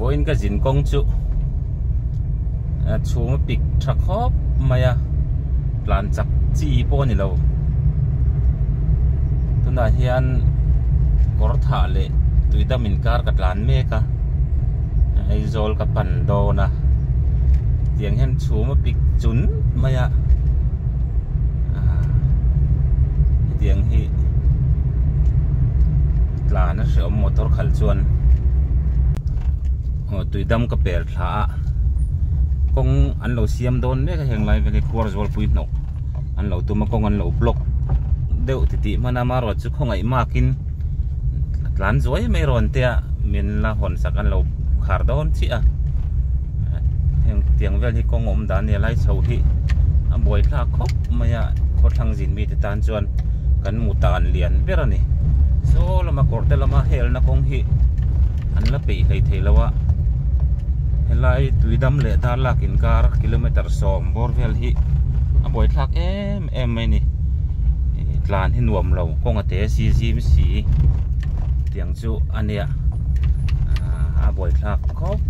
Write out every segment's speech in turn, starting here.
Vawiin ka zin kawng chu chhum a pik tha khawp mai a, tlan chak chi pawh a ni lo. Tunah hian kawr thah leh tuidam inkar ka tlan mek a, Aizawl ka pan dawn a, tiang hian chhum a pik chun mai a, hetiang hi tlan a hrehawm motor khalh chuan aw tuidam ka per thla a kawng an lo siam dawn mek a heng lai vel hi khuar zual pui hnawk an lo tum a kawng an lo block deuh titih hman a amaherawh chu khawngaih mak in tlan zuai mai rawn te a min la hawn sak an lo khar dawn chiah a heng tiang vel hi kawng awm dan a ni a lai chho hi a buai thlak khawp mai a khawthlang zin mite tan chuan kan mu tan lian ber a ni saw lama kawr te lama helna kawng hi an la peih hlei thei lo a helai tuidam leh dar lak inkar kilometer sawm bawr vel hi a buaithlak em em mai a ni tlan hi nuam lo kawng a te si zim si tiang chu a nia a buaithlak khawp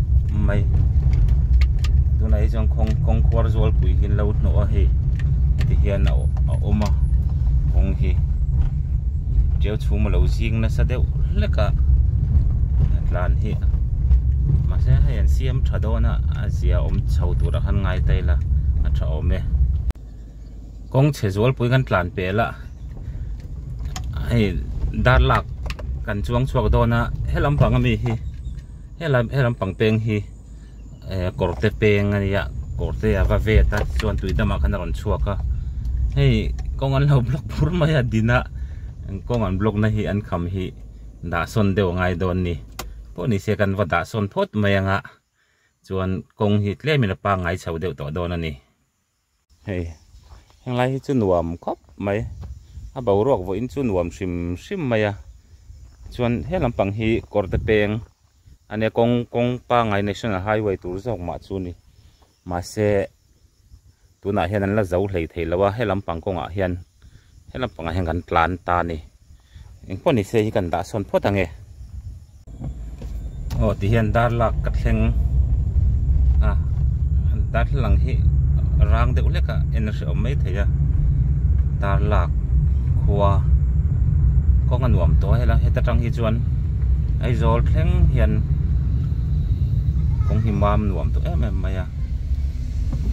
mai tunah hi chuan kawng kawng khuar zual pui hi an lo hnawh a hei heti hian a awm a kawng hi tiau chhum a lo zing nasa deuh hlek a tlan hi mahse hei an siam tha dawn a a zia awm chho turah khan ngai ta ila a tha awm e kawng chhe zualpui kan tlan pel a hei dar lak kan chuang chhuak dawn a helam pang ami hi helam helam pang peng hi eh kawr te peng a nia kawr te a va vet a chuan tui damah khan a rawn chhuak a hei kawng an lo block phur mai a dina kawng an block na hi an kham hi dah sawn deuh a ngai dawn ni pawh ni se kan va dah sawn phawt mai anga chuan kawng hi tlem in a pangngai chho deuh tawh dawn a ni. Hei henglai hi chu nuam khawp mai a boruak vawiin chu nuam hrim hrim mai a chuan he lampang hi kawr te peng a nia kawng kawng pangngai national highway tur zawk mah chu a ni mahse tunah hian an la zo hlei thei lo a he lampang kawngah hian he lampangah hian kan tlan ta a ni engpawh ni se hi kan dah sawn phawt ang e aw ti hian dar lak ka thleng a darthlalang hi rang deuh hlek a en a hrehawm mai thei a dar lak khua kawng a nuam tawh a helai heta tang hi chuan Aizawl thleng hian kawng hi mam nuam tawh em em mai a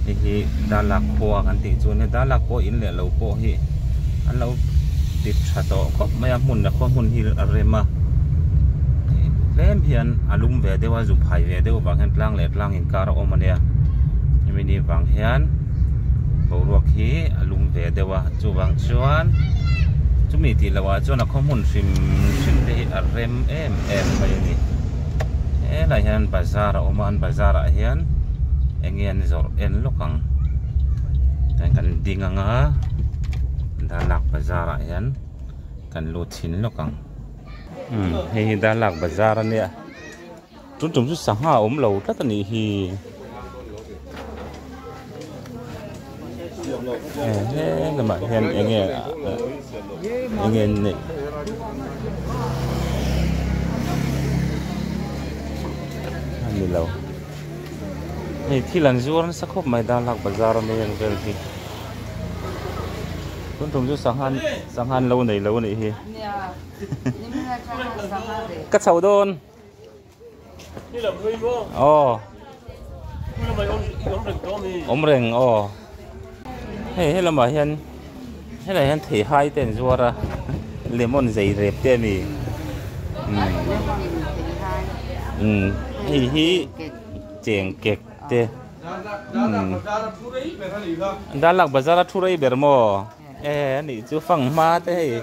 hei hi dar lak khua kan tih chu a nia dar lak pawh in leh lo pawh hi an lo ti tha tawh khawp mai a hmun a khaw hmun hi a rem a tlem hian a lum ve deuh a zu phai ve deuh vang hian tlang leh tlang inkar a awm a nia hemi ni vang hian boruak hi a lum ve deuh a chuvang chuan chumi tih loh ah chuan a khaw hmun hrim hrim te hi a rem em em mai a ni helaiah hian bazar a awm a an bazar ah hian eng nge an zawrh en lawk ang tihian kan ding ang a Darlak bazar ah hian kan lut chhin lawk ang umm hei hi Darlak bazar a nia tun tum chu sangha a awm lo tlat a nih hi he lamah hian eng nge eng nge an neih a ni lo. Hei thil an zuar nasa khawp mai Darlak bazar a nia vel hi tun tum chu sangha sangha an lo nei lo a nih hi ka chho dawn aw awm reng aw hei helamah hian helaiah hian theihai te an zuar a lemon zei rep te a ni umm hei hi cheng kek te umm darlak bazar a thu rei ber maw e a nih chu fanghma te hei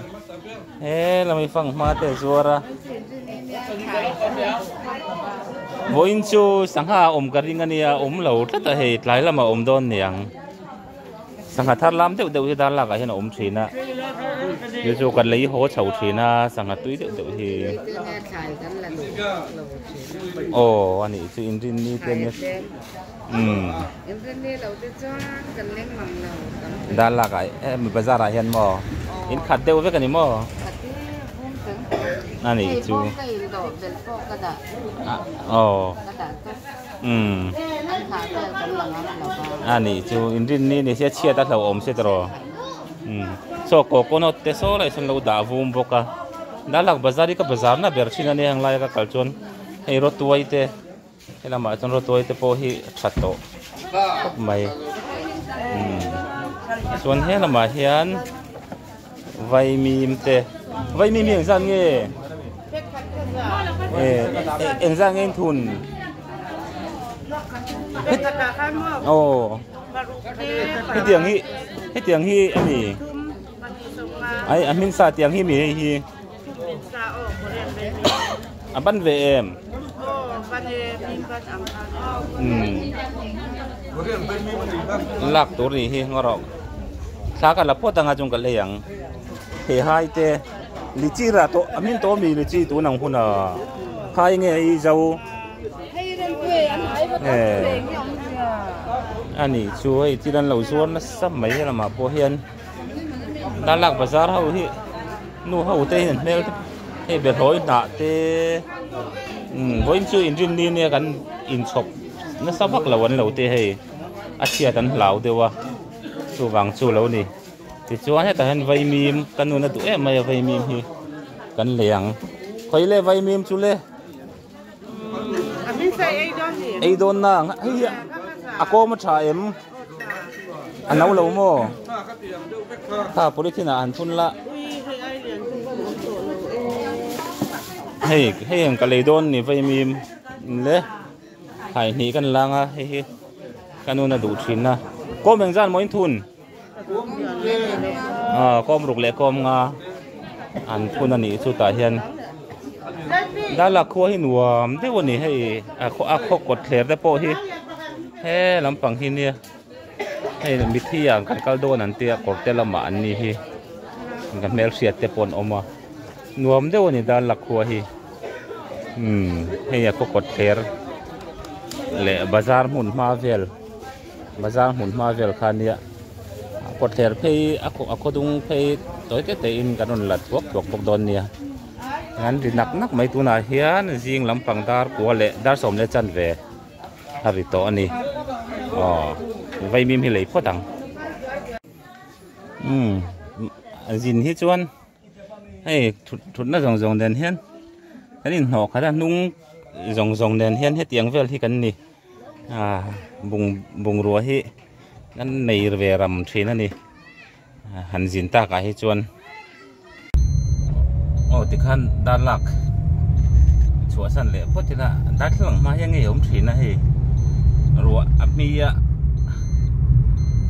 helam hi fanghma te a zuar a vawiin chu sangha a awm ka ring a nia awm lo tlat a hei tlai lamah a awm dawn niang. Sangha thar lam deuh deuh hi dar lakah hian a awm thin a chu chu kan lei haw chho thin a sangha tui deuh deuh hi aw a nih chu inrinni te nia umm dar lakah hemi bazar ah hian maw in khat deuh vek a ni maw a nih chu. Aw umm a nih chu inrinni ni sia chhiat a hlauhawm si tawh umm saw coconut te saw lai sawn lo dah vum bawk a darlak bazar hi ka bazar na ber thin a nia heng laia ka kal chuan hei rawtuai te he lamah chuan rawtuai te pawh hi a tha tawh khawp mai umm chuan he lamah hian. Vaimim te vaimim hi engzat nge engzat nge thun aw hetiang hi hetiang hi a ni ai a hming sa tiang hi mi hei hi a ban ve em lak tur nih hi ngaw rawh thla ka la phawt anga chung ka lei ang thei hai te lichi rah tawh a hmin tawh ami lichi tun ang hun ah khai nge i zo a nih chu hei thil an lo zuar nasa mai helamah pawh hian darlak bazar ho hi nu ho te hian hmel te hei behlawi hnah te umm vawiin chu inrinni nia kan inchhawp nasa vak lo an lo te hei a chhiat an hlau deuh a chuvang chu lo ni tichuan hetah hian vaimim ka nun a duh em mai a vaimim hi kan lei ang khawi le vaimim chu le ei dawn na hei hi a kawm a tha em a no lo maw kha polythene ah han thun la hei hei ang ka lei dawn ni vaimim le hai hnih kan lang a hei hi ka nun a duh thin a kawm engzat maw in thun. Aw kawm ruk leh kawm nga an phun a nih chu tah hian darlak khua hi nuam deuh a ni hei a khaw kawt thler te pawh hi he lampang hi nia hei mithi ah kan kal dawn an tia kawr te lamah an ni hi ka hmelhriat te pawh an awm a nuam deuh a ni darlak khua hi umm hei a khaw kawt thler leh bazar hmun hma vel. Bazar hmun hma vel kha nia a kawtthler phei a khaw dung phei tawi te te in kan rawn la thuak thuak bawk dawn nia an ri nak nak mai tunah hian zing lampang dar kua leh dar sawm leh chanve a ri tawh a ni aw vaimim hi lei phawt ang umm zin hi chuan hei thut thutna zawng zawng nen hian kan inhnawh khat a hnung zawng zawng nen hian hetiang vel hi kan ni. Ah bung bungrua hi an nei ve ram thin a ni han zin takah hi chuan aw tikhan darlak chhuahsan leh phawt ila darthlalang hma hian ngei a awm thin a hei ruah a hmi a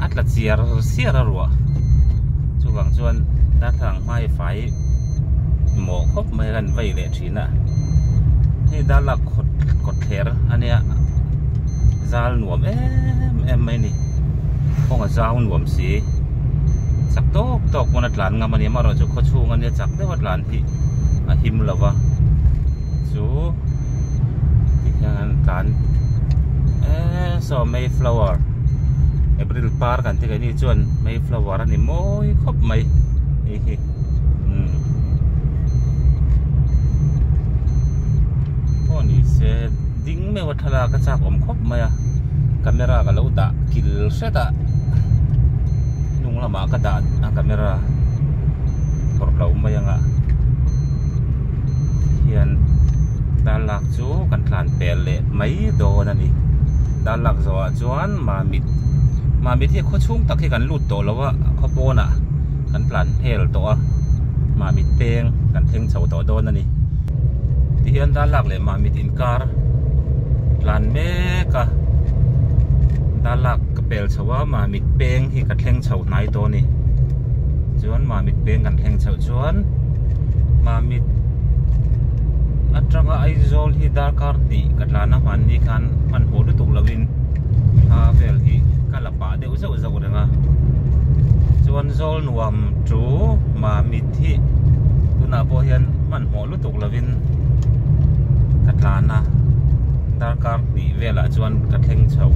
a tla chiar chiar a ruah chuvang chuan darthlalang hma hi fai mawh khawp mai a kan vei leh thin a hei darlak khawt kawtthler a nia zal nuam em em mai a ni kawng a zau nuam si chak tawk tawk pawn a tlan ngam a ni amaherawhchu khaw chhung a nia chak deuh a tlan hi a him lo va chu tikhian an tlan eee saw mayflower april par kan tih keini chuan mayflower a ni mawi khawp mai hei hi umm pawh ni se ding meuh a thlalak a chak awm khawp mai a camera ka lo dah kil hret a hnung lamah ka dah a camera phawrh loh mai anga hian darlak chu kan tlan pel leh mai dawn a ni darlak zawhah chuan mamit mamit hi khaw chhung tak hi kan lut tawh lo a khaw pawnah kan tlan hel tawh a mamit peng kan thleng chho tawh dawn a ni tihian darlak leh mamit inkar tlan mek a darlak ka pel chho a mamit peng hi ka thleng chho hnai tawh a ni chuan mamit peng kan thleng chhoh chuan mamit atanga Aizawl hi darkar hnih ka tlan a hmanni khan hmanhmawh lutuk lovin thla vel hi ka la pah deuh zauh zauh reng a chuan zawl nuam chu mamit hi tunah pawh hian hmanhmawh lutuk lovin ka tlan a darkar hnih velah chuan ka thleng chho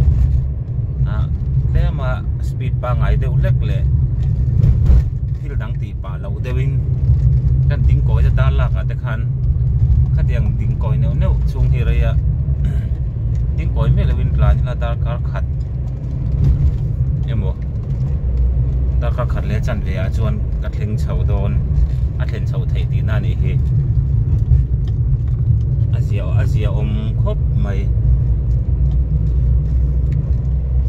a tlem a speed pangngai deuh hlek leh thil dang tih pah loh deuhin kan ding kawi te dar lak ah te khan. Khatiang ding kawi neuh neuh chhung hi rei a ding kawi miah lovin tlan ila darkar khat emaw darkar khat leh chanve ah chuan ka thleng chho dawn a thlen chhoh theih tihna a nih hi a zia a zia awm khawp mai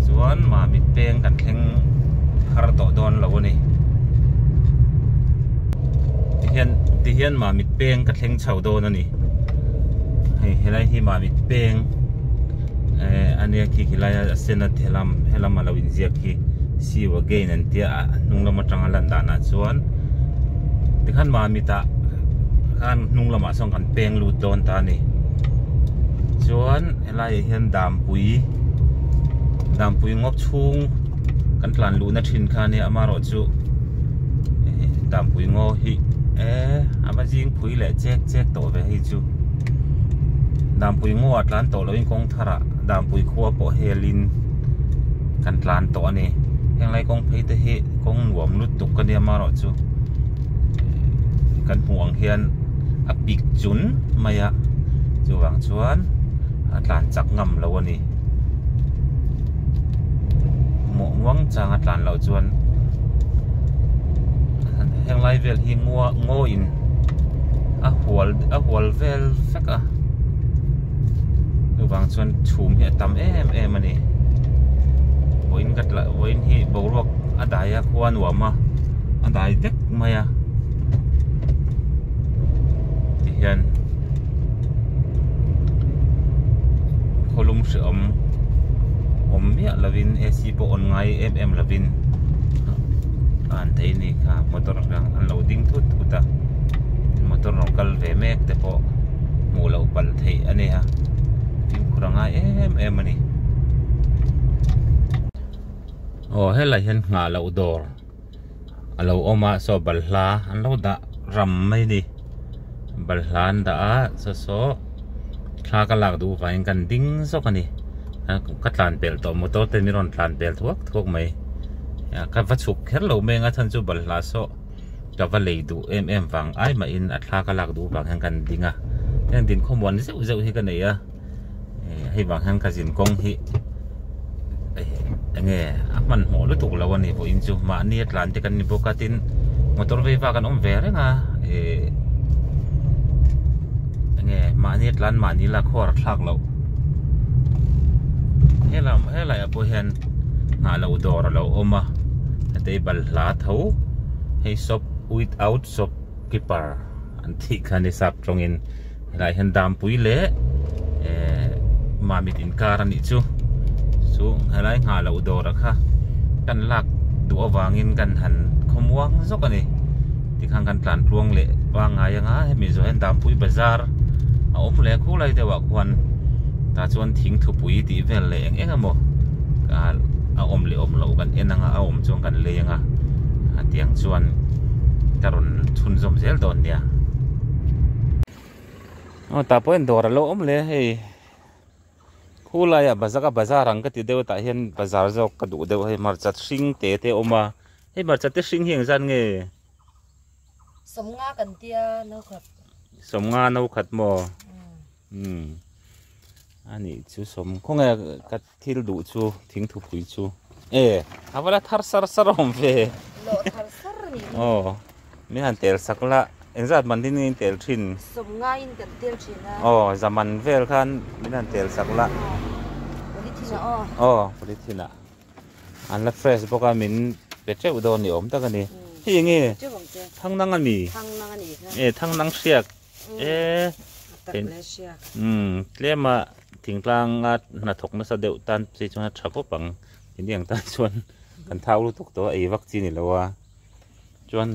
chuan mamit peng kan thleng har tawh dawn lo a ni tihian tihian mamit peng ka thleng chho dawn a ni hei helai hi mamit peng eh ania khi khilai a sen a helam helam a lo inziak khi see you again an tia a hnung lam atanga lan danah chuan tikhan mamit ah khan hnung lamah sawn kan peng lut dawn ta a ni chuan helai ah hian dampui dampui ngawp chhung kan tlan luhna thin kha ania amaherawhchu dampui ngaw hi eh a va zing phui leh chek chek tawh ve hei chu dampui ngaw ah tlan tawh loin kawng thar ah dampui khua pawh helin kan tlan tawh a ni henglai kawng phei te hi kawng nuam lutuk a nia amaherawhchu kan hmuh ang hian a pik chun mai a chuvang chuan a tlan chak ngam lo a ni mawh muang chang a tlan loh chuan heng lai vel hi ngua ngaw in a hual a hual vel vek a chuvang chuan chhum hi a tam em em a ni vawiin ka tla vawiin hi boruak a dai a khua a nuam a a dai vek mai a tihian khawlum hrehawm awm miah lovin A_C pawh on ngai em em lovin an thei a ni kha motor an lo ding thut thut a motor rawn kal ve mek te pawh hmuh loh palh theih a nia fimkhur a ngai em em a ni aw helai hian nghah loh dawr a lo awm a saw balhla an lo dah ram mai a ni balhla an dah a saw saw thla ka lak duh vangin kan ding zawk a ni ka tlan pel tawh motor te min rawn tlan pel thuak thuak mai ka va chhuk kher lo mai ang a chhan chu balhla saw ka va lei duh em em vang ai mahin a thla ka lak duh vang hian kan ding a heng din khawmuan zeuh zeuh hi ka nei a hei vang hian ka zin kawng hi enge a hmanhmawh lutuk lo a ni vawiin chu mahni a tlan te kan ni bawk a tin motor vei vak an awm ve reng a ih enge mahni a tlan mahni la khuar thlak loh helam helai ah pawh hian nghah loh dawr a lo awm a heti balhla tho hei shop without shop keeper an tih kha ni sap tawngin. Helaiah hian Dampui leh ehh Mamit inkar a nih chu chu helai nghah loh dawr a kha kan lak duh avangin kan han khawmuang zawk a ni tikhan kan tlan tluang leh pangngai anga hemi zawh hian Dampui bazar a awm leh khulai deuh ah khuan tah chuan thing thupui tih vel leh eng eng emaw a awm leh awm loh kan en anga a awm chuan kan lei anga tiang chuan ka rawn chhunzawm zel dawn nia. Aw tah pawh hian dawr a lo awm hle a hei khulaiah bazar a bazar ang ka ti deuh a tah hian bazar zawk ka duh deuh a hei hmarcha hring te te a awm a hei hmarcha te hring hi engzat nge Sawmnga kan tia no khat Sawmnga no khat maw umm a nih chu sawm khawnge ka thil duh chu thing thupui chu e a va la thar sar sar awm ve Lawh thar sar a nih hi. Aw min han tel sak la engzat man hi in tel thin? Sawm ngaiin kan tel thin a. Aw zaman vel khan min han tel sak la. Aw polythene ah aw. Aw polythene ah an la fresh bawk a min pe teuh dawn ni awm tak a ni. Hei enge thangnang a mi? Thangnang a nih kha. E thangnang hriak. E tlema thingtlanga hnathawk nasa deuh tan phei chuan a tha khawp ang tih ang tan chuan kan thau lutuk tawh a ei vak chi ni lo a chuan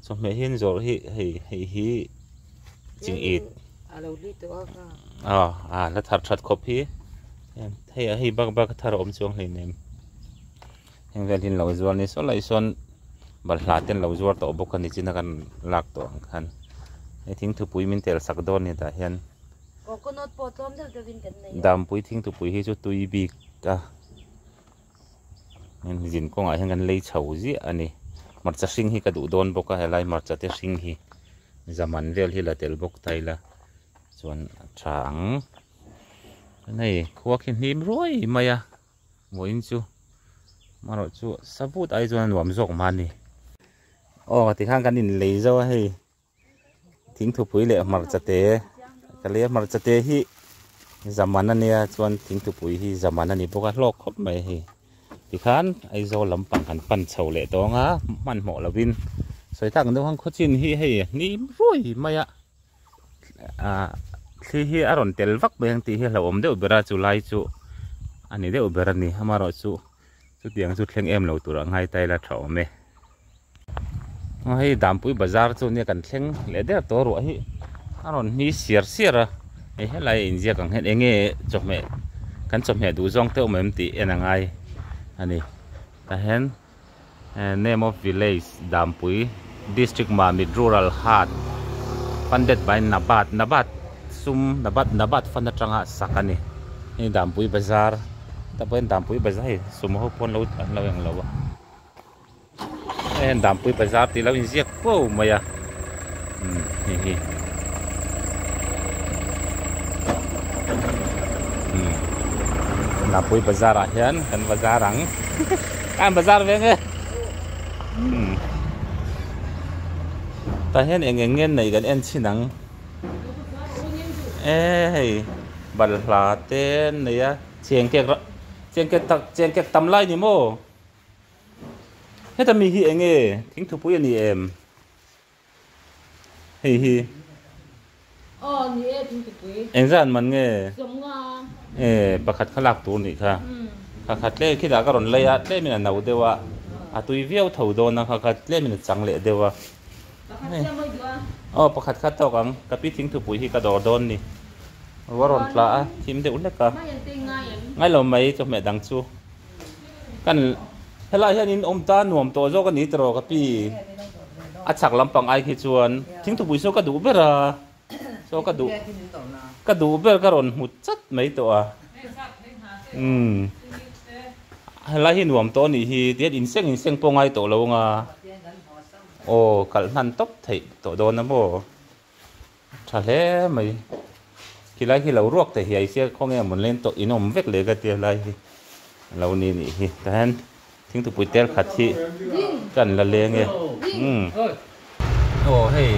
chawhmeh hi an zawrh hi hei hei hi ching it aw a la thar that khawp hi hei hei bak bak a thar a awm chuang hleinem. Heng vel hi an lo zuar ni saw lai sawn balhla te an lo zuar tawh bawk a ni chin a kan lak tawh ang khan hei thingthupui min tel sak dawn ni tah hian Coconut pawh tlawm deuh deuh in kan nei a. Dampui thingthupui hi chu tui bik a zin kawngah hian kan lei chho ziah a ni hmarcha hring hi ka duh dawn bawk a helai hmarcha te hring hi. Zaman vel hi la tel bawk ta ila chuan a tha ang. Hei khua khi hnim ruai mai a vawiin chu amaherawh chu savut ai chuan a nuam zawk mah a ni. Aw tikhan kan inlei zo a hei. Thingthupui leh hmarcha te ka lei a hmarcha te hi zaman ania chuan thingthupui hi zaman a ni bawk a hlawk khawp mai hei tikhan Aizawl lampang kan pan chho leh tawng a hmanhmawh lovin sawi tak ang deuh khan khawchin hi hei hnim ruai mai a ah thli hi a rawn tel vak mai ang tih hi a hlauhawm deuh ber a chu lai chu a ni deuh ber a ni amaherawhchu chutiang chu thleng em lo turah ngai ta ila tha awm e. Aw hei Dampui bazar chu nia kan thleng leh der tawh ruah hi a rawn hni siar siar a hei helai a inziak ang hian eng nge chawhmeh kan chawhmeh duh zawng te awm em tih en a ngai a ni tah hian name of village Dampui district Mamit rural hat funded by Nabat Nabat sum Nabat Nabat fund atanga sak a ni hei Dampui bazar tah pawh hian Dampui bazar hei sumo ho pawh an lo an lo englo a. Heng Dampui bazar tih lo inziak fo mai a umm hei hi umm Dampui bazar ah hian kan bazar ang kan bazar ve nge umm tah hian eng eng nge nei kan en chhin ang e hei balhla te an nei a chengkek chengkek tak chengkek tam lai ni maw. Heta mi hi eng nge thingthupui a ni em? Hei hi. Aw ni e thingthupui. Engzat man nge? Sawmnga. E pakhat kha lak tur nih kha. Kha kha tle khi dah ka rawn lei a tlemin a no deuh a, a tui viau tho dawn a kha kha tlemin a chang leh deuh a. Pakhat chiah mawi duh a. Aw pakhat kha tawk ang, ka pi thingthupui hi ka dawr dawn ni. Ruah rawn tla a, thim deuh hlek a. Ngai lo mai chawhmeh dang chu. Kan helai hian in awm ta nuam tawh zawk a ni tiraw ka pi a chhak lampang ai khi chuan thingthupui saw ka duh ber a saw ka duh ka duh ber ka rawn hmu chat mai tawh a umm helai hi nuam tawh a nih hi tihian inseng inseng pawh ngai tawh lo anga aw kalh hnan tawp theih tawh dawn a maw. Tha hle mai. Khilai khi lo ruak te hiai sia khawnge mawn len tawh in awm vek leh ka tia lai hi lo ni nih hi. Tah hian thingtupui tel khat hi kan la leng e. Umm. Aw hei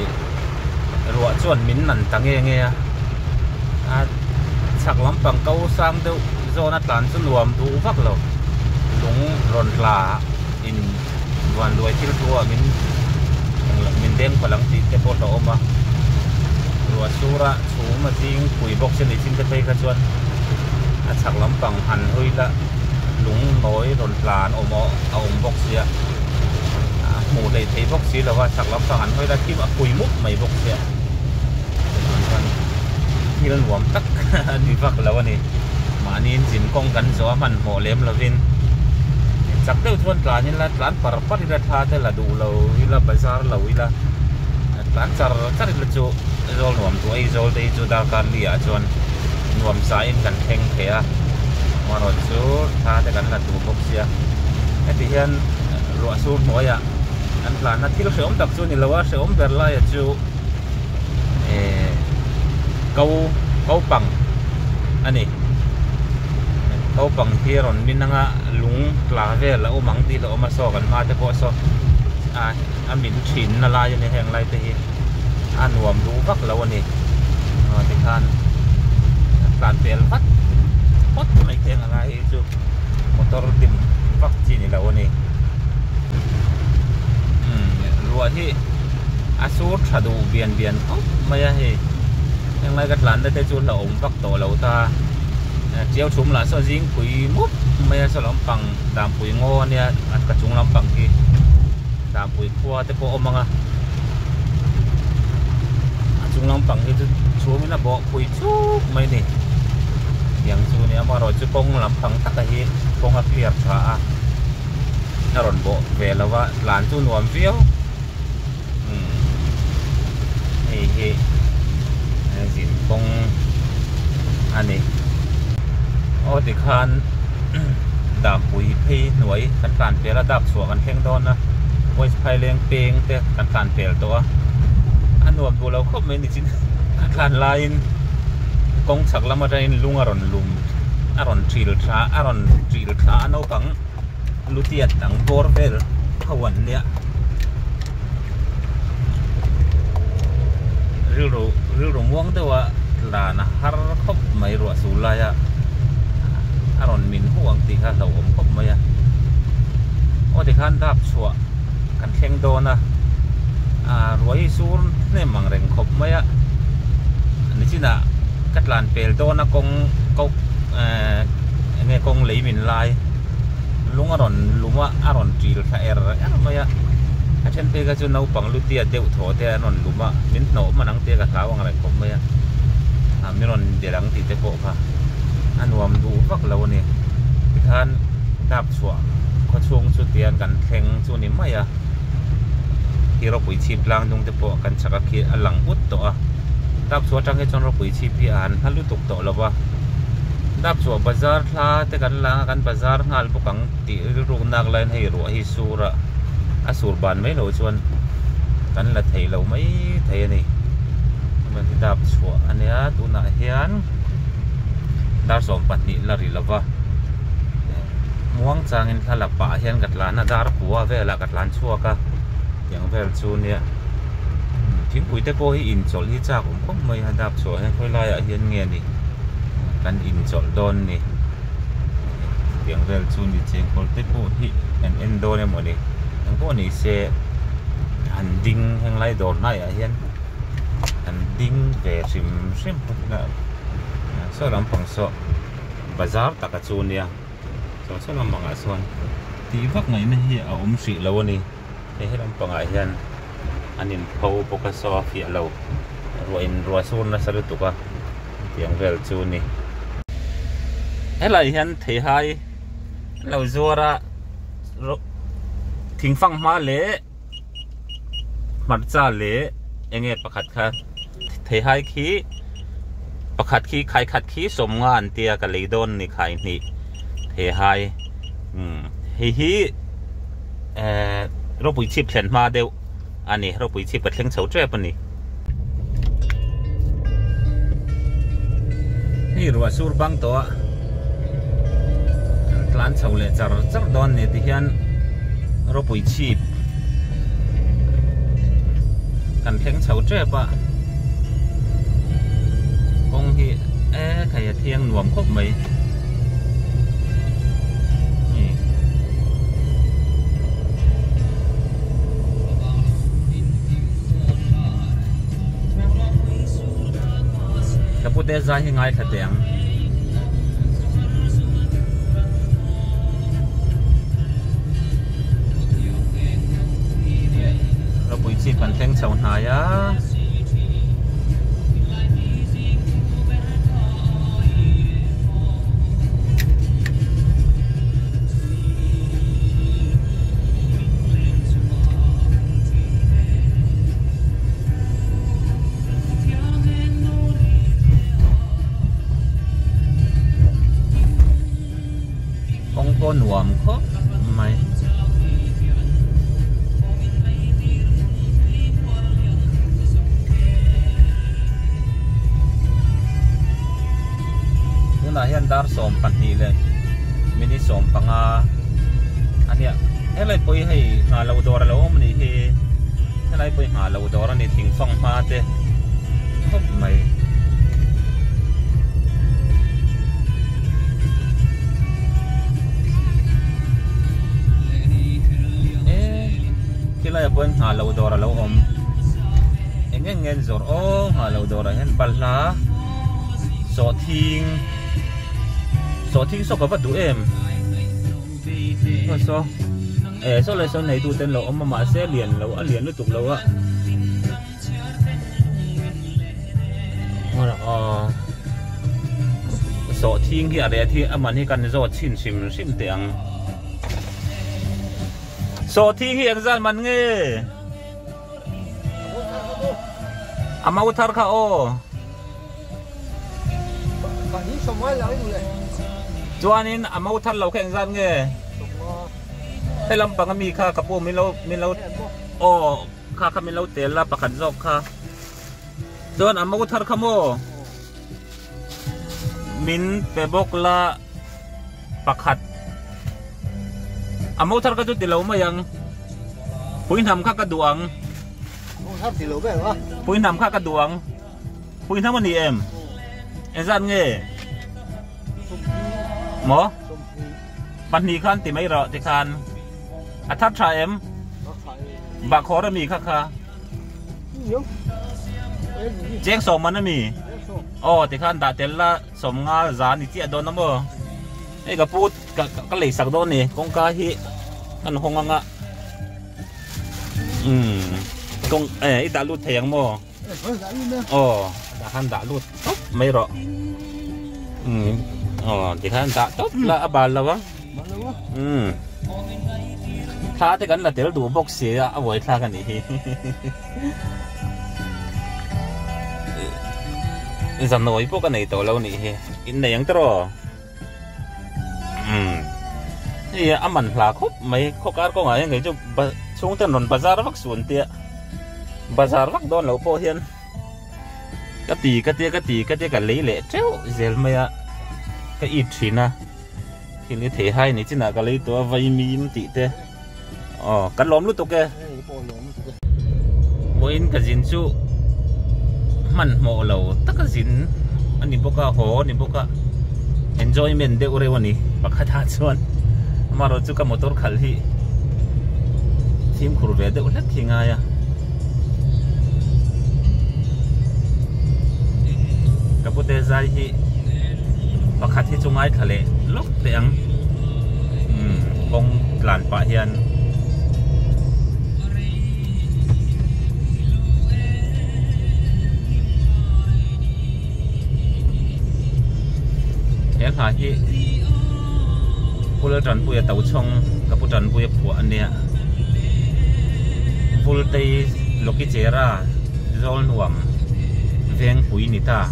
ruah chuan min nan ta nge nge a. A chhak lampang ko sang deuh zawn a tlan chu nuam duh vak lo. Lung rawn tla in van luai thil thu ah min min deng palh ang tih te pawh hlauhawm a ruah sur a chhum a zing pui bawk se ni chin te phei kha chuan a chhak lampang han hawi la lung nawi rawn tla an awm a awm bawk sia a hmuh hleih theih bawk si lo a chhak lampang han hawi la thim a pui mup mai bawk sia chuvang chuan thil nuam tak a ni vak lo a ni mahni in zin kawng kan zawh a hmanhmawh lem lovin chak deuh chuan tlan ila tlan par par ila thla te la duh lo ila bazar lo ila tlan char char ila chu zawl nuam duh Aizawl te hi chu darkar li ah chuan nuam sa in kan thleng thei a amaherawh chu thla te kan la duh bawk sia heti hian ruah sur hnuaiah kan tlan a thil hrehawm tak chu a ni lo a hrehawm ber laia chu eh ko ko pang a ni ko pang hi a rawn min anga lung tla vel a awm ang tih hlauhawm a saw kan hma te pawh saw a a min thin na lai a ni heng lai te hi a nuam duh vak lo a ni aw tikhan tlan pel vat phawt mai thei ang a lai hi chu motor dim vak chi ni lo a ni umm ruah hi a sur tha duh bian bian khawp mai a hei heng lai ka tlan na te chu hlauhawm vak tawh lo ta tiau chhum lah saw zing pui mup mai a saw lampang danpui ngaw a nia a ka chung lampang khi danpui khua te pawh a awm ang a a chung lampang hi chu chhum in a bawh phui chuk mai a ni tiang chu a nia amaherawhchu kawng lampang taka hi kawng a clear tha a a rawn bawh ve lo a tlan chu nuam viau umm hei hi zin kawng a ni aw tikhan dampui phei hnuai kan tlan pel a dak chhuah kan thleng dawn a voice phaileng peng te kan tlan pel tawh a. A nuam duh lo khawp mai nichin ka tlan laiin kawng chhak lam atangin lung a rawn lum a rawn ṭil thla a rawn ṭil thla a naupang lutiat ang bawr vel ho an nia rilru rilru muang deuh a tlan a har khawp mai ruah sur laia a rawn min hu ang tih kha hlauhawm khawp mai a aw tikhan dap chhuah kan thleng dawn a ah ruah hi sur hnem ang reng khawp mai a nichinah ka tlan pel dawn a kawng koh ehh enge kawng lei min lai lung a rawn lum a a rawn ṭil thla er er mai a a then phei kha chu naupang lutia deuh thaw te an rawn lum a min hnawh hman ang tia ka hlau ang reng khawp mai a ah min rawn delh ang tih te pawh kha a nuam duh vak lo a ni tikhan dap chhuah khawchhung chu tian kan thleng chu ni mai a khi ropui chhip tlang hnung te pawh kan chhak a khi a lang ut tawh a dap chhuah atang hi chuan ropui chhip hi a han hla lutuk tawh lo va dap chhuah bazar thla te kan lang a kan bazar nghal bawk ang tih rilruk nak laiin hei ruah hi sur a a sur ban mai loh chuan kan la thei lo mai thei a ni hei dap chhuah a nia tunah hian dar 12 la ri lo va. Muang changin thlalak pah hian ka tlan a dar kua velah ka tlan chhuak a tiang vel chu nia thingpui te pawh hi inchawlh hi chak awm khawp mai a dap chhuah hian khawi laiah hian nge ni kan inchawlh dawn ni tiang vel chu ni chengkawl te pawh hi kan en dawn emaw ni eng pawh ni se han ding heng lai dawr hnaiah hian han ding ve hrim hrim phawt ila saw lampang saw. Bazar taka chu nia chuan saw lampangah chuan tih vak ngaihna hi a awm hrih lo a ni hei he lampangah hian an inpho bawk a saw a fiah lo ruah in ruah sur nasa lutuk a tiang vel chu a ni. Helai hian theihai an lo zuar a thingfang hma leh hmarcha leh eng nge pakhat kha theihai khi pakhat khi khai khat khi sawmnga an tia ka lei dawn a ni khai hnih theihai umm hei hi ehh ropui chhip thlen hma deuh a ni ropui chhip ka thleng chho tep a ni. Hei ruah sur bang tawh a kan tlan chho leh char char dawn ni ti hian ropui chhip kan thleng chho tep a kawng hi e khai a thiang nuam khawp mai. Ka pute zai hi ngaithla teh ang. Ropui chhip kan thleng chho hnai a. Kawng pawh nuam khawp mai. Tunah hian dar 12 leh minute 15 a nia helai pawh hi hei nghah loh dawr a lo awm a nih hi helai pawh hi nghah loh dawr a ni thingfang hma te khawp mai. Khilaiah pawh hian nghah loh dawr a lo awm eng eng nge an zawrh aw nghah loh dawrah hian balhla. Sawhthing Sawhthing saw ka va duh em Aw saw eh saw leh saw nei tu te an lo awm a mahse a lian lo a lian lutuk lo a aw Sawhthing hi a reh hi a man hi kan zawt chhin hrim hrim teh ang Sawhthing hi engzat man nge? A mau thar kha aw. Chuanin a mau thar lo kha engzat nge? He lampang ami kha ka pu min lo min lo aw kha kha min lo tel la pakhat zawk kha. Chuan a mo thar kha maw? Min pe bawk la pakhat. A mo thar kha chu ti lo mai ang. Puihnam kha ka duh ang. Puihnam kha ka duh ang. Puihnam a ni em? Engzat nge? Maw? Pahnih khan ti mai rawh tikhan. A thar tha em? Bahkhawr a mi kha kha. Cheng sawm man a mi? Aw tikhan dah tel la sawm nga za ni chiah dawn a maw? Hei ka pu ka lei sak dawn ni kawngka hi kan hawng anga. Umm kawng eh i dah lut thei ang maw? Aw dah khan dah lut tawp mai rawh. Umm aw tikhan dah tawp la a bal lo ang. Umm thla te kan la tel duh bawk si a a buai thlak a nih hi. Zanawi pawh ka nei tawh lo nih hi innei ang tawh. Umm hei a man hla khawp mai khawkar kawngah hian kei chu chhungten rawn bazar vak suh an tia bazar vak dawn loh pawh hian ka ti ka tia ka ti ka tia ka lei leh teuh zel mai a ka it thin a thil hi thei hai ni chinah ka lei tawh a vaimim tih te aw kan lawm lutuk e vawiin ka zin chu hmanhmawh lo taka zin a ni bawk a haw a ni bawk a enjoyment deuh reuh a ni pakhat ah chuan amaherawh chu ka motor khalh hi fimkhur ve deuh hlek hi ngai a ka pute zai hi pakhat hi chu ngaithla leh lawk teh ang umm kawng tlan pah hian he hla hi Pula Tanpuia Tochhawng ka pu Tanpuia phuah a nia Vultei Lokichera Zawlnuam Vengpui ni ta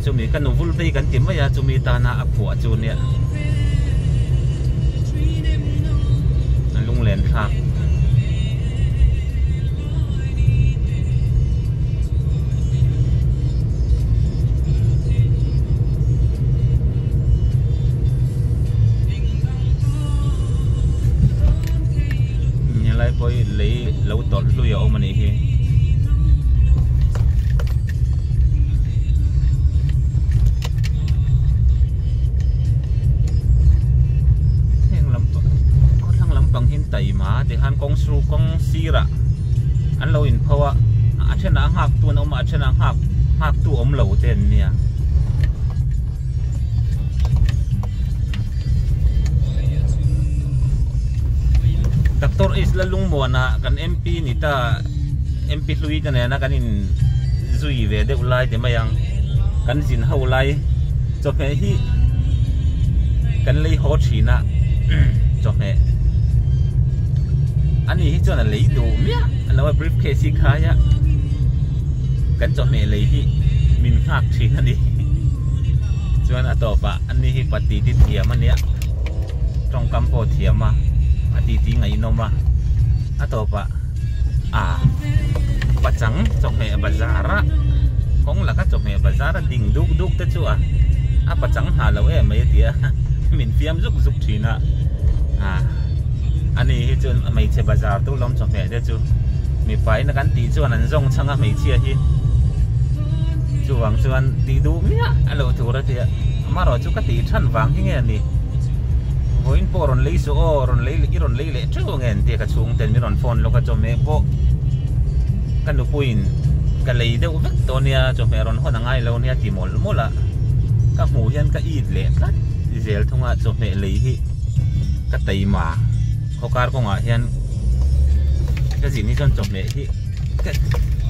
chumi ka nu Vultei kan ti mai a chumi tana a phuah chu nia a lunglen thlak. Helai pawh hi lei lo tawlh hlui a awm a nih hi. Heng lampang khawthlang lampang hi an taima ti khan kawng su kawng sirah an lo inpho a a thenah a nghak tu an awm a a thenah nghak nghak tu awm lo te an nia. Doctor H Lalungmuana kan MP ni ta MP hlui te nena kan in zui ve deuh lai ti mai ang kan zin ho lai chawhmeh hi kan lei haw thin a chawhmeh ani hi chuan a lei duh miah a lo a briefcase hi khai a kan chawhmeh lei hi min nghak thin a ni chuan a tawpah ani hi pati ti thiam a nia tawngkam pawh thiam a a titi ngaihnawm a a tawpah ah pachang chawhmeh bazar a kawng laka chawhmeh bazar a ding duk duk te chu a a pachang hna lo em mai a ti a min fiam zuk zuk thin a ah ani hi chuan hmeichhe bazar tur lawm chawhmeh te chu mipa in a kan tih chuan an zawng chhang a hmeichhia hi chuvang chuan tih duh miah a lo tur a ti a amaherawh chu ka tih than vang hi nge a ni vawiin pawh rawn lei suh aw rawn lei i rawn lei leh teuh ang e an ti a ka chhungten min rawn phone lawk a chawhmeh pawh ka nupuiin ka lei deuh vek tawh ania chawhmeh rawn hawn a ngai lo ania ti mawlh mawlh a ka hmuh hian ka it leh tlat zel thung a chawhmeh lei hi ka taima khawkar kawngah hian ka zin hi chuan chawhmeh hi ka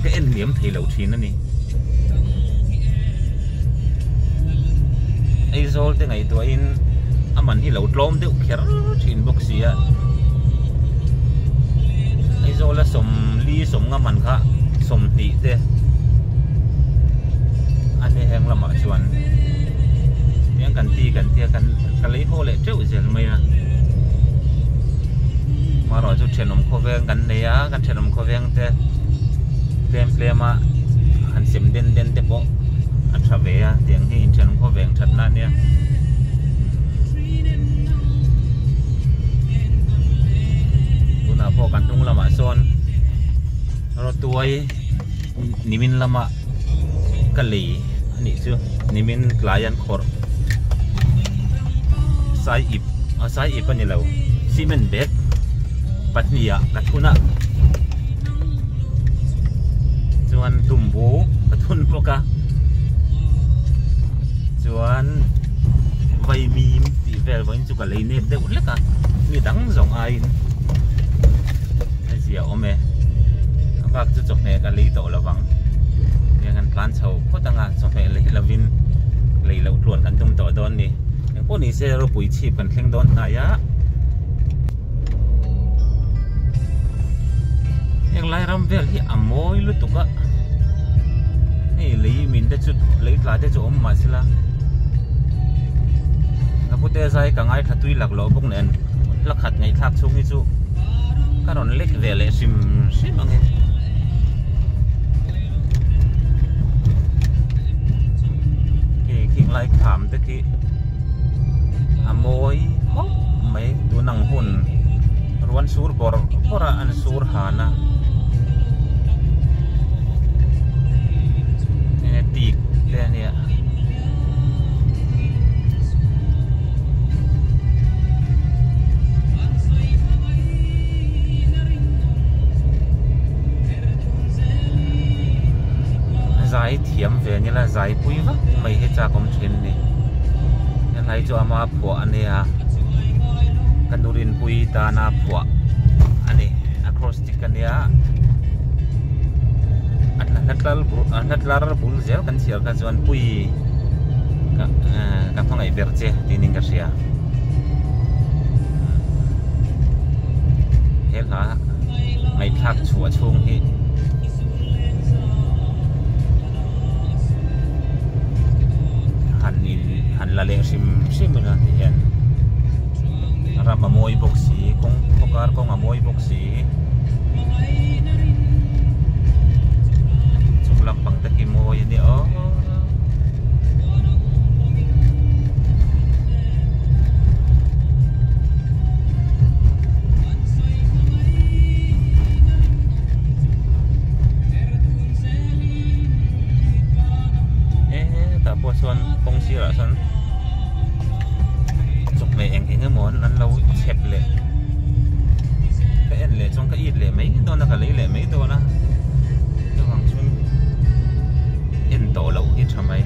ka en liam thei lo thin a ni Aizawl te ngaihtuahin a man hi lo tlawm deuh kher thin bawk si a Aizawl a sawmli sawmnga man kha sawmhnih te a ni heng lamah chuan tiang kan ti kan tia kan ka lei haw leh teuh zel mai a marawh chu thenawm khawveng kan nei a kan thenawm khawveng te. Tlem tlem a han sem den den te pawh a tha ve a tiang hi inthian khawveng thatna a nia. Tunah pawh kan hnung lamah sawn rawtuai nimin lama ka lei a nih chu nimin tlai an khawrh sai ip a sai ip a ni lo cement bag pahnih ah ka thun a chuan tumbu ka thun bawk a chuan vaimim tih vel vawiin chu ka lei nep deuh hlek a mi dang zawng aiin a zia awm e a bak chu chawhmeh ka lei tawh lovang tiang an tlan chho phawt anga chawhmeh lei lovin lei loh tluan kan tum tawh dawn ni engpawh ni se ropui chhip kan thleng dawn hnai a heng lai ram vel hi a mawi lutuk a hei lei min te chu lei tla te chu awm mahsela ka pute zai ka ngaithla tui lak loh bawk nen hla khat ngaihthlak chhung hi chu ka rawn lek ve leh hrim hrim ang e. Hei khing lai kham te khi a mawi khawp mai tun ang hun ruan sur bawrh bawrh a an sur han a enge tik te a nia. Zai thiam ve nila zai pui vak mai hi chak awm thin a ni helai chu ama phuah a nia ka nu rinpui tana phuah a ni acrostic a nia a hla tlar bul zel kan chhiar kha chuan pui ka ka hmangaih ber che tinin ka hria he hla ngaihthlak chhuah chhung hi han in han la leh hrim hrim ila ti hian ram a mawi bawk si kawng khawkar kawng a mawi bawk si chung lampang te khi mawi a nia aw. Hetah pawh chuan kawng sirah sawn chawhmeh eng eng emaw an lo chhep leh ka en leh chuan ka it leh mai dawn a ka lei leh mai dawn a chuvang chuan en tawh loh hi tha mai.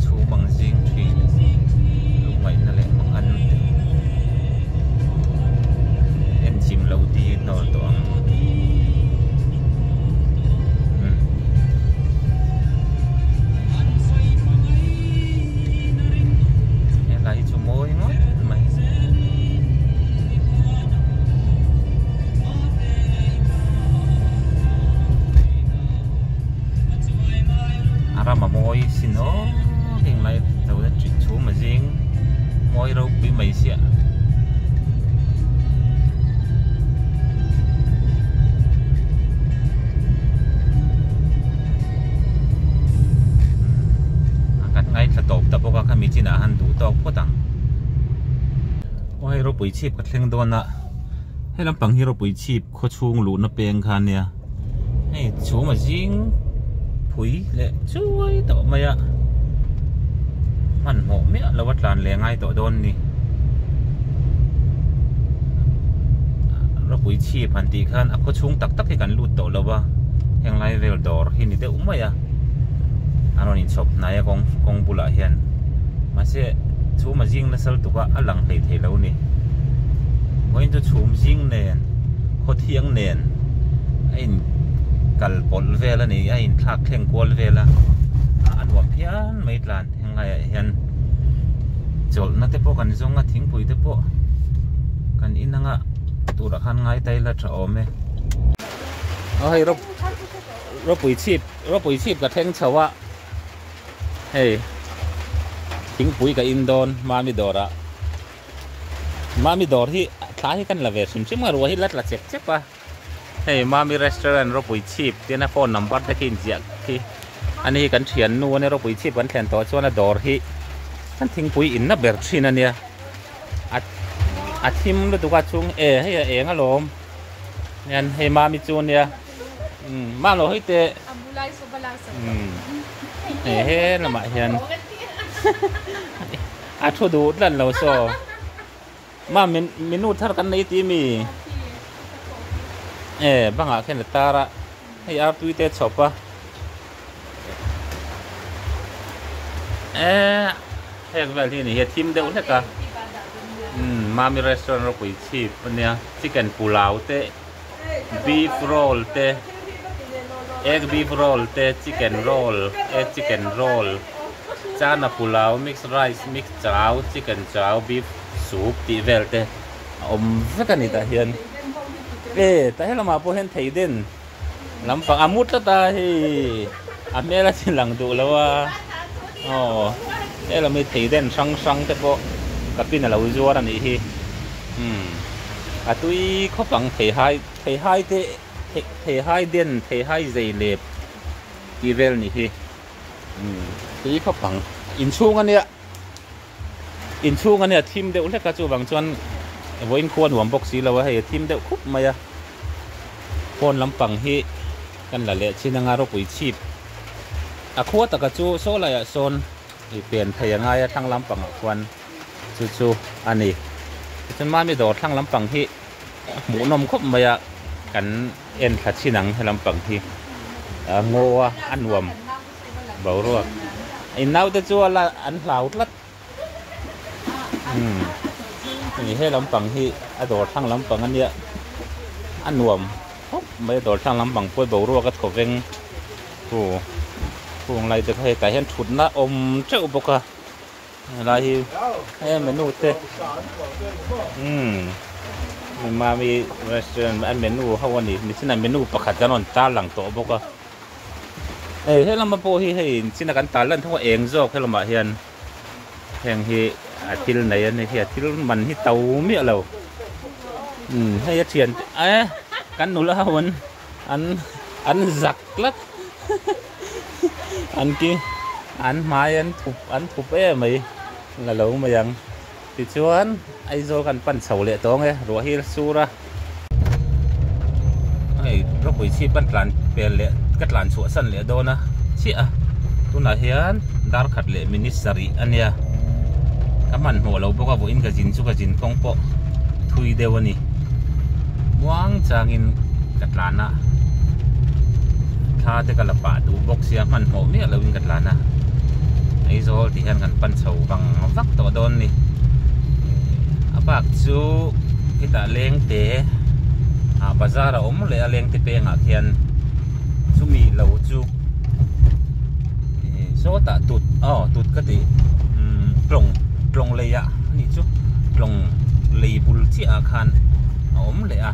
Chhum ang zing thin lungngaihna leh mang an en chim lo ti hnawr tawh ang. Helai hi chu mawi ngawt mai. A ram a mawi sin aw heng lai lo la chhum a zing mawi ropui mai siah. Kan ngaithla tawp ta bawk a khami chinah han duh tawk phawt ang. Aw hei ropui chhip ka thleng dawn a he lampang hi ropui chhip khaw chhung luhna peng kha ania hei chhum a zing phui leh chuai tawh mai a hmanhmawh miah lo a tlan leh ngai tawh dawn a ni ropui chhip han tih khan a khaw chhung tak tak hi kan lut tawh lo a heng lai vel dawr hi ni deuh mai a a rawn inchhawp hnai a kawng kawng bulah hian mahse chhum a zing nasa lutuk a a lang hlei thei lo a ni vawiin chu chhum zing nen khaw thiang nen a in kal pawlh vel a ni a in thlak thleng kual vel a a nuam phian mai tlan heng laiah hian. Chawlhna te pawh kan zawng a, thingpui te pawh kan in anga turah khan ngai ta ila tha awm e. Aw hei ropui chhip ropui chhip ka thleng chho a hei thingpui ka in dawn mami dawrah mami dawr hi thla hi kan la ve hrim hrim a ruah hi la tla chep chep a. Hei Mami Restaurant ropui chhip tihna phone number te khi inziah khi a ni hi kan thiannu ania ropui chhip kan thlen tawh chuan a dawr hi kan thingpui inna ber thin ania a a thim lutuk a chung e hei a eng alawm hian hei Mami chu ania umm mam lo hawi teh umm hei he lamah hian a thu duh tlat lo saw. Ma min menu thar kan nei tih mi e bangah khian a tar a hei artui te a chhawp a e heng vel hi a ni hi a thim deuh hlek a umm mami restaurant ropui chhip ania chicken pulao te beef roll te egg beef roll te chicken roll egg chicken roll chana pulao mix rice mix chao chicken chao beef soup tih vel te a awm vek a ni tah hian e tah helamah pawh hian thei den lampang a mu tlat a hei a hmel a chi lang duh lo a aw helam hi thei den hrang hrang te pawh ka pin a lo zuar a nih hi umm a tui khawp ang thei hai thei hai te thei hai den thei hai zei lep tih vel a nih hi umm tui khawp ang inchhung a nia. Inchhung a nia thim deuh hlek a chuvang chuan vawiin khua nuam bawk si lo a hei a thim deuh khup mai a pawn lampang hi kan la leh chin anga ropui chhip a khua taka chu saw laiah sawn ih pen thei a ngai a thlang lampangah khuan chu chu a ni tichuan mami dawr thlang lampang hi a hmuhnawm khawp mai a kan en thla chin ang he lampang hi a ngaw a a nuam. Boruak in naute chu a la an hlau tlat umm hei he lampang hi a dawr thlang lampang a nia a nuam khawp mai a dawr thlang lampang pawh hi boruak a thaw veng hu hung lai te kha hetah hian thutna awm teuh bawk a helai hi he menu te umm mami restaurant a menu ho a ni nichinah menu pakhat kan rawn tarlang tawh bawk a. Hei helama pawh hi hei china kan tar lan tho a eng zawk helamah hian heng hi a thil nei a ni hi a thil man hi to miah lo umm hei a thian te e kan nula ho an an an zak tlat an ki an hmai an thup an thup em mai la lo mai ang tichuan Aizawl kan pan chho leh tawng e ruah hi sur a hei ropui chhip kan tlan pel leh ka tlan chhuah san leh dawn a chiah a tunah hian dar khat leh minute sarih a nia ka hmanhmawh lo bawk a vawiin ka zin chu ka zin kawng pawh thui deuh a ni muang changin ka tlan a thla te ka la pah duh bawk sia hmanhmawh miah loin ka tlan a Aizawl tih hian kan pan chho vang vak tawh dawn a ni a bak chu hetah leng te ah bazar a awm leh a leng te pengah khian chumi lo chu ih sawtah tut aw tut ka tih umm tlawng tlawng lei ah a nih chu tlawng lei bul chiah ah khan a awm leh a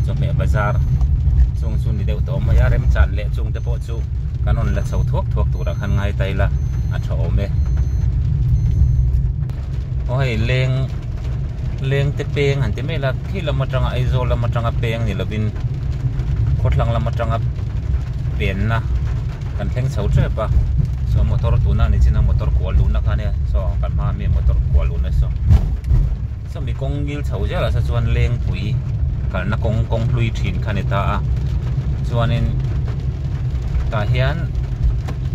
chawhmeh bazar chung chu ni deuh tawh mai a remchan leh chung te pawh chu kan rawn la chho thuak thuak turah khan ngai ta ila a tha awm e aw hei leng leng te peng han ti mai ila khi lam atanga Aizawl lam atanga peng ni lovin khawthlang lam atanga penna kan thleng chho tep a saw motor tuna ni chin a motor kual luhna kha ania saw kan hma ami motor kual luhna saw saw mi kawng ngil chho zel ah saw chuan lengpui kalna kawng kawng hlui thin kha ni ta a chuanin tah hian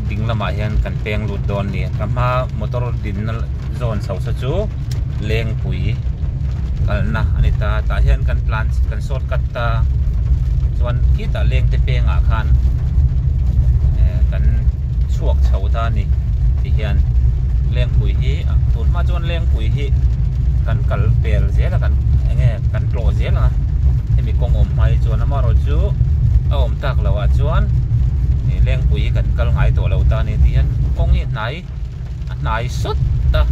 ding lamah hian kan peng lut dawn a ni ka hma motor dinna zawn chho saw chu lengpui kalna a ni ta tah hian kan tlan kan short cut ta chuan khitah lengte pengah khan eh kan chhuak chho ta a ni ti hian lengpui hi tun hma chuan lengpui hi kan kal pel zel a kan enge kan tlawh zel a hemi kawng awm hma hi chuan amaherawh chu a awm tak loh ah chuan ih lengpui hi kan kal ngai tawh lo ta a ni ti hian kawng hi a hnai a hnai sawt a.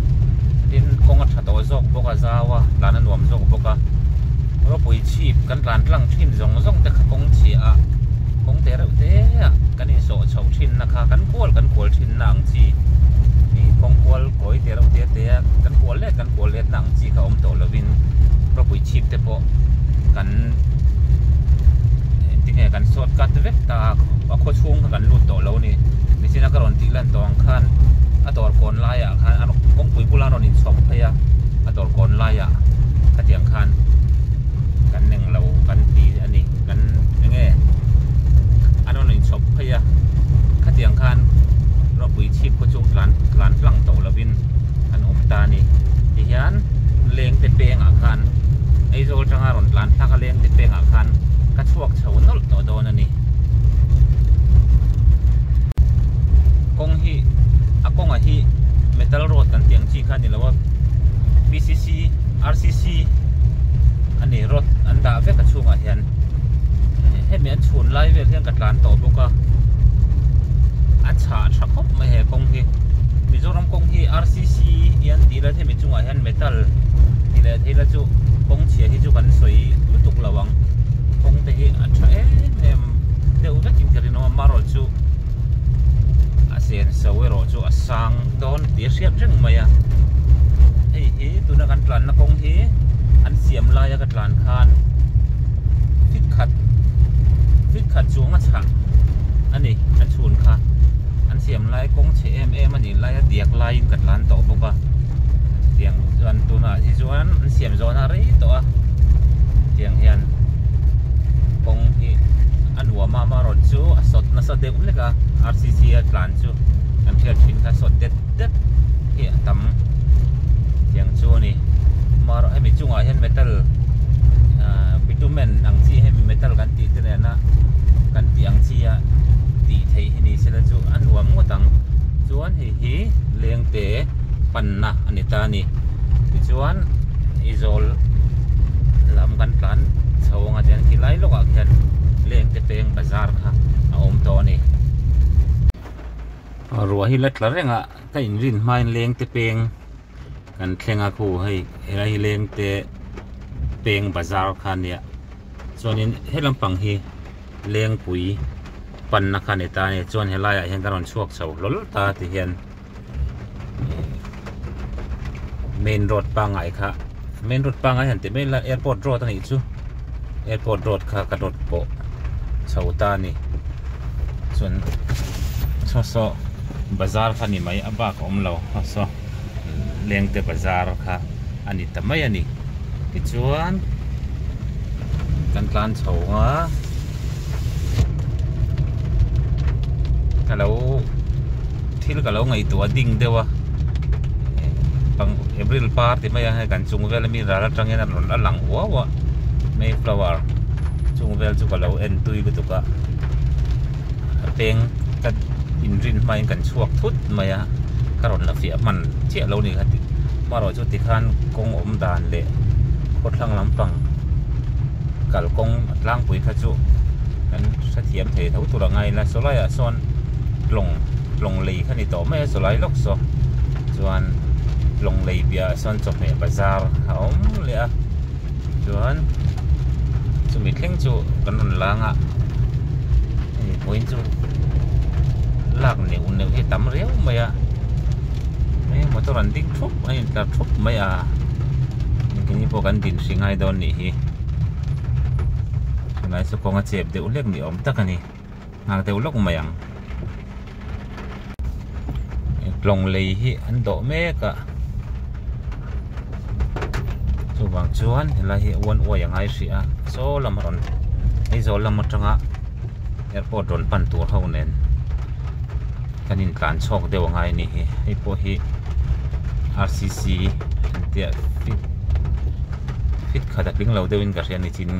Tin, kawng a tha tawh zawk bawk a, zau a, tlan a nuam zawk bawk a. Rawpui chhip kan tlan tlang thin zawng zawng te kha kawng chhia ah, kawng te reuh te ah kan insawh chhoh thin na kha kan kual kan kual thin na ang chi ih kawng kual kawi te reuh te te a kan kual let kan kual let na ang chi kha awm tawh lovin rawpui chhip te pawh kan engtinge kan short cut vek ta a, a khaw chhung kha kan lut tawh lo a ni. Nichina ka rawn tih lan tawh ang khan a dawr kawn laiah khan a kawngpui bulah a rawn inchhawp phei a, a dawr kawn laiah khatiang khan kan eng lo kan ti a ni kan enge an rawn inchhawp phei a khatiang khan rawpui chhip khaw chung tlan tlan hlang tawh lovin an awm ta a ni tihian lengte pengah khan Aizawl atanga rawn tlan thlak a lengte pengah khan ka chhuak chho nawlh tawh dawn a ni. Kawng hi a kawngah hi metal road kan tih ang chi kha a ni lo a P_C_C R_C_C a ni road an dah vek a chhungah hian hemi an chhun lai vel hian ka tlan tawh bawk a a chhah tha khawp mai he kawng hi Mizoram kawng hi R_C_C hi an tih la hemi chungah hian metal ti leh thei la chu kawng chhia hi chu kan sawi lutuk lo ang kawng te hi a tha em em deuh vekin ka rinawm a amaherawhchu a senso erawh chu a sang dawn tih a hriat reng mai a hei hi tuna kan tlanna kawng hi an siam laia ka tlan khan fit khat fit khat chuang a chhah a ni a chhun kha an siam lai kawng chhe em em a nih laia diak laiin ka tlan tawh bawk a chutiang chuan tunah hi chuan an siam zawhna a rei tawh a tiang hian kawng hi a nuam a amaherawhchu chu a sawt nasa deuh hlek a R_C_C a tlan chu kan hriat thin kha sawt det det hi a tam tiang chu a ni amaherawh hemi chungah hian metal ah bitumen ang chi hemi metal kan tih te nena kan tih ang chi a tih theih hi ni sela chu a nuam ngawt ang chuan hei hi lengte panna a ni ta a ni tichuan Aizawl lam kan tlan chho anga chuan khi lai lawkah khian lengte peng bazar kha a awm tawh a ni. Ruah hi la tla reng a ka inrin hmain lengte peng kan thleng a khu hei helai hi lengte peng bazar kha a nia chuanin he lampang hi lengpui panna kha a ni ta a ni chuan helaiah hian ka rawn chhuak chho hlawl ta ti hian. Main road pangngai kha main road pangngai han ti mai ila airport road a nih chu airport road kha ka road pawh chho ta a ni chuan saw saw bazar kha ni mai a bak a awm lo saw saw lengte bazar kha a ni ta mai a ni tichuan kan tlan chho a. Ka lo thil ka lo ngaihtuah ding deuh a pang April par ti mai a hei kan chung vel ami ral atangin a rawn a lang uau a mayflower chung vel chu ka lo en tui lutuk a a peng ka inrin hmain kan chhuak thut mai a ka rawn la fiah hman chiah lo ni kha ti amaherawhchu tikhan kawng awm dan leh khawthlang lampang. Kalkawng tlangpui kha chu kan hrethiam thei tho tur a ngai ila sawlaiah sawn tlawng tlawng lei kha ni tawh mai a sawlai lawk saw chuan tlawng lei piahah sawn chawhmeh bazar a awm leh a chuan chumi thleng chu kan rawn lang a hei vawiin chu lak neuh neuh hi a tam riau mai a hei motor an ding thup a intlar thup mai a. Engtin pawh kan din hri ngai dawn nih hi tunlai chu kawng a chep deuh hlek ni awm tak a ni nghak deuh lawk mai ang tlawng lei hi an dawh mek a chuvang chuan helai hi one way a ngai hrih a saw lam a rawn Aizawl lam atanga airport rawn pan tur ho nen kan intlan chhawk deuh a ngai a nih hi hei pawh hi R_C_C an tia fit fit khat a tling lo deuhin ka hria a ni chin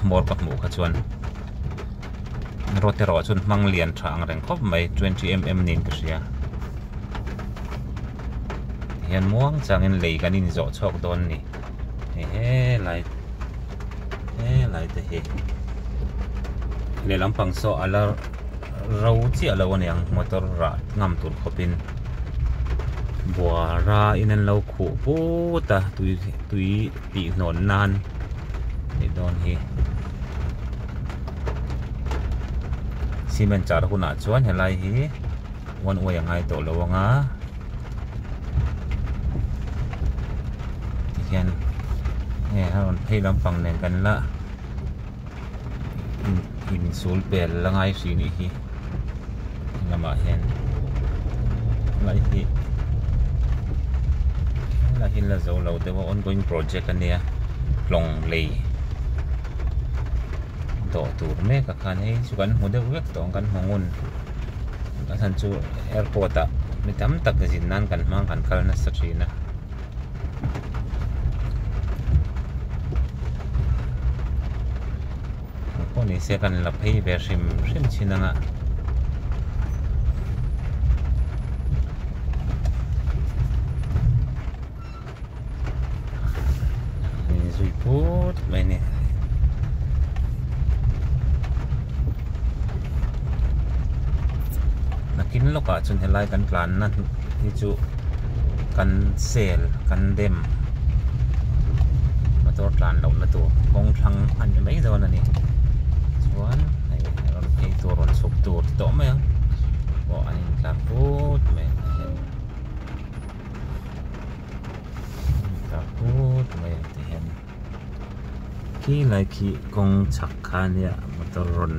hmawr ka hmuh kha chuan rod erawh chuan hmang lian tha ang reng khawp mai twenty mm niin ka hria tihian muang changin lei kan inzawh chhuak dawn a ni hei helai helai te hi lehlam pang saw a la ro chiah lo aniang motor rah ngam tur khawpin. Buara in an lo khuh put a tui tui tih hnawn nan nih dawn hi cement char hunah chuan helai hi one way a ngai tawh lo ang a tihian hei a rawn phei lampang nen kan la insul pel la ngai hrih nih hi lamah hian helai hi helai hi la zo lo deuh a ongoing project a nia tlawng lei dawh tur mek a khan hei chu kan hmu deuh vek tawh ang kan hmu ngun a chhan chu airport ah mi tam tak zin nan kan hmang kan kal nasa thin a. Pawh ni se kan la phei ve hrim hrim chin anga min zui put mai a ni. Nakin lawkah chuan helai kan tlanna hi chu kan sel kan dem motor tlan lohna tur kawng thlang a ni mai dawn a ni chuan hei rawn phei tur rawn chhuk tur ti tawh mai ang pawh an intlar put mai a intlar put mai a ti hian khi lai khi kawng chhak kha nia motor rawn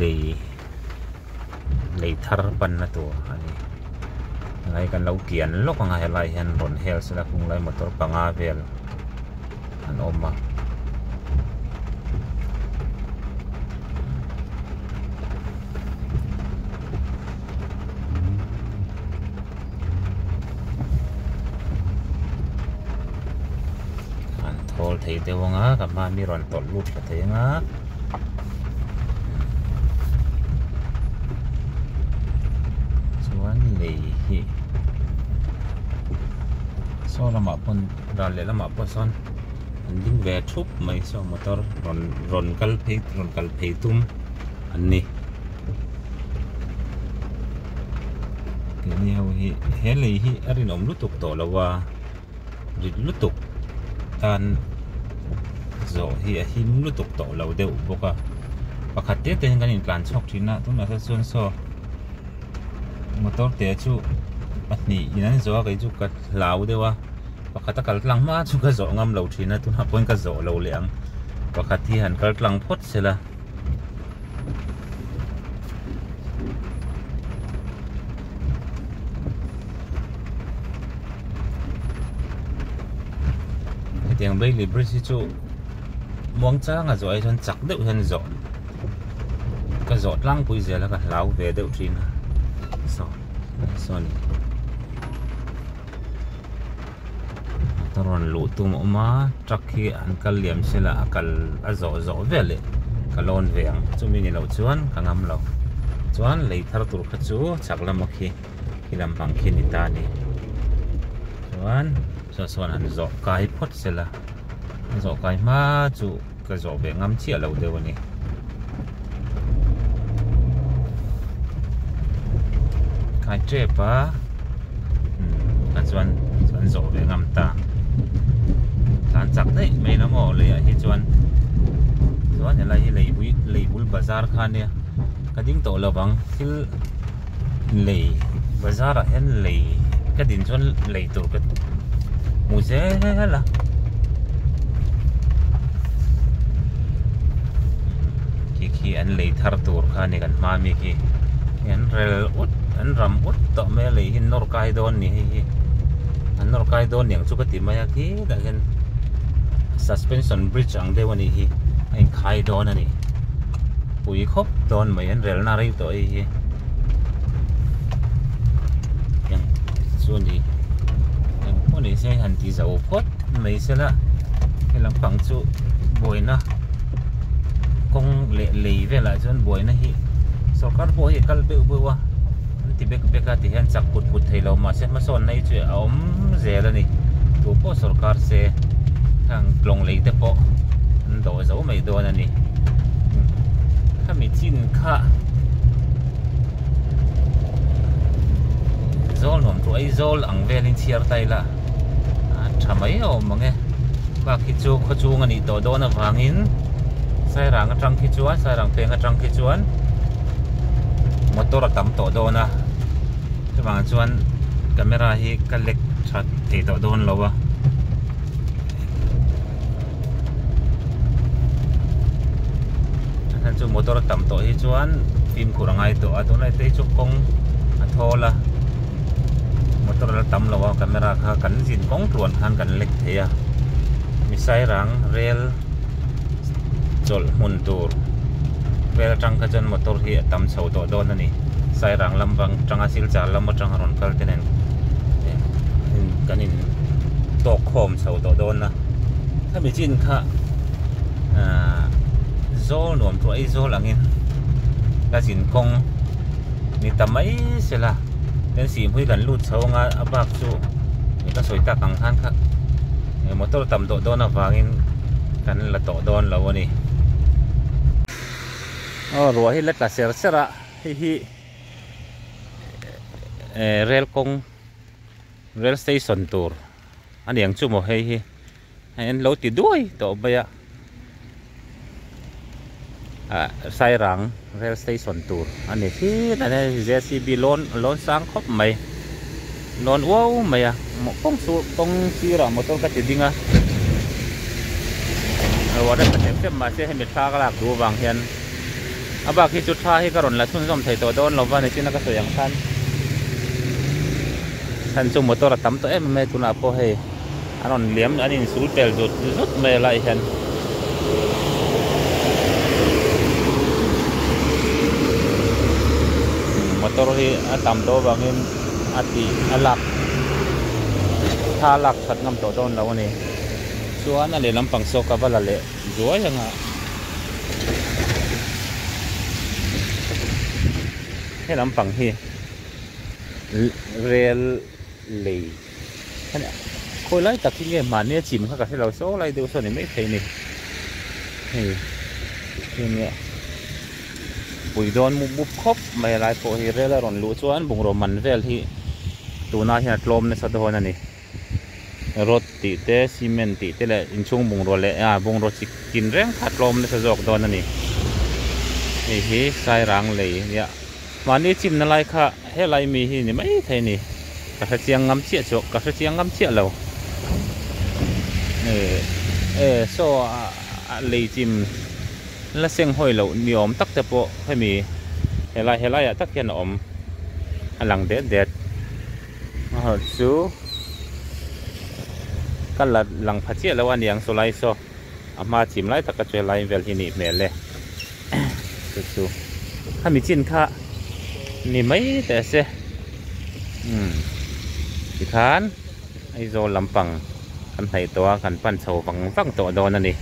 lei. Lei thar panna tur a ni helai kan lo kian lawk ang a helai hian rawn hel sela kung lai motor panga vel an awm a. An thawl thei deuh ang a ka hma mi rawn tawlh lut thla thei ang a. Chuan lei hi saw lamah pawn ral leh lamah pawh sawn an ding ve thup mai saw motor rawn rawn kal phei rawn kal phei tum an ni. Keini ho hi he lei hi a rinawm lutuk tawh lo a rit lutuk tan zawh hi a him lutuk tawh lo deuh bawk a pakhat te te hian kan intlan chhuak thin a tunah te chuan saw motor te chu pahnih in an zawh a kei chu ka hlau deuh a pakhat a kal tlang hma chu ka zawh ngam lo thin a tunah pawhin ka zawh lo leh ang pakhat hi han kal tlang phawt sela. Hetiang Bailey Bridge hi chu muang changa zawh ai chuan chak deuh hian zawh ka zawh tlangpui zel a ka hlau ve deuh thin a saw saw a ni. Motor rawn luh tum a awm a truck hi an kal liam sela a kal a zawh zawh vel leh ka lawn ve ang chumi ni loh chuan ka ngam lo chuan lei thar tur kha chu chhak lama khi khi lampang khi ni ta a ni chuan saw sawn han zawh kai phawt sela a zawh kai hma chu ka zawh ve ngam chiah lo deuh a ni. Kai tep a umm a chuan an zawh ve ngam ta tlan chak daih mai lo maw lei ah hi chuan chuan helai hi lei bui lei bul bazar kha ania ka ding tawh lovang thil lei bazar ah hian lei ka din chuan lei tur ka hmu zel a khi khi an lei thar tur kha ani kan hma mi khi an rel ut an ram ut tawh mai a lei hi nawr kai dawn ni hei hi an nawr kai dawn niang chu ka ti mai a khi tah hian suspension bridge ang deuh a nih hi a inkhai dawn a ni pui khawp dawn mai an rel na rei tawh hei hi eng chu ni eng pawh ni se han ti zo phawt mai sela he lampang chu buaina kawng leh lei velah chuan buaina hi sorkar pawh hi a kal beuh beuh a an ti bek bek a ti hian chak put put thei lo mahse hmasawnna hi chu a awm zel a ni tu pawh sorkar se heng tlawng lei te pawh an dawh zo mai dawn a ni khami chin kha. Zawl nuam chu Aizawl ang velin chhiar ta ila a tha mai a awm ang e. Bak hi chu khaw chung a nih tawh dawn avangin Sairang atang khi chuan Sairang peng atang khi chuan motor a tam tawh dawn a chuvang chuan camera hi ka lek tha thei tawh dawn lo a. A chhan chu motor a tam tawh hi chuan fimkhur a ngai tawh a tunlai te hi chu kawng a thawl a motor a la tam lo a camera kha kan zin kawng tluan khan kan lek thei a misairang rel chawlh hmun tur vel atang kha chuan motor hi a tam chho tawh dawn a ni sairang lam bang atanga silchar lam atanga rawn kal te nen kan in tawk khawm chho tawh dawn a khami chin kha ahh zawl nuam tawh Aizawl angin la zin kawng ni ta mai sela tin sihhmui kan lut chho anga a bak chu ka sawi tak ang khan kha motor tam tawh dawn avangin kan la tawh dawn lo a ni. Aw ruah hi la tla ser ser a hei hi eh rel kawng rel station tur a niang chu maw hei hi hei an lo ti duai tawh mai a ah Sairang rel station tur a ni thlir a ni J C B lawn lawn sang khawp mai lawn uau mai a kawng chu kawng sirah motor ka ti ding a ruah nasa hlep hlep mahse hemi thla ka lak duh avang hian a bak hi chu thla hi ka rawn la chhunzawm thei tawh dawn lova nichin a ka sawi ang khan chhan chu motor a tam tawh em em mai tunah pawh hei an rawn liam an insul pel zut zut mai a lai hian motor hi a tam tawh avangin a tih a lak thla a lak that ngam tawh dawn lo a ni chuan a lehlam pang saw ka va la leh zuai ang a he lampang hi rel lei khawi lai tak hi nge mahni a chim kha ka hre lo saw lai deuh saw a ni maithei a ni hei hei nia pui dawn mup mup khawp mai a lai pawh hi rel a rawn luh chuan bungraw man vel hi tunah hian a tlawm nasa dawn a ni rod tih te cement tih te leh inchhung bungraw leh ah bungraw chi kin reng kha a tlawm nasa zawk dawn a ni hei hi sairang lei nia. Mahni chimna lai kha helai mi hi ni mai thei a ni. Ka hre chiang ngam chiah chu ka hre chiang ngam chiah lo. E saw a lei chim la seng hawi loh ni awm tak te pawh hemi helai helai ah tak hian a awm a lang det det. Amaherawhchu chu ka la lang pha chiah lo a niang saw lai saw a hma chim lai taka chu helai vel hi nih hmel e. Chu chu khami chin kha ni mai teh se umm tikhan Aizawl lampang kan hnaih tawh a kan pan chho vang vang tawh dawn a ni.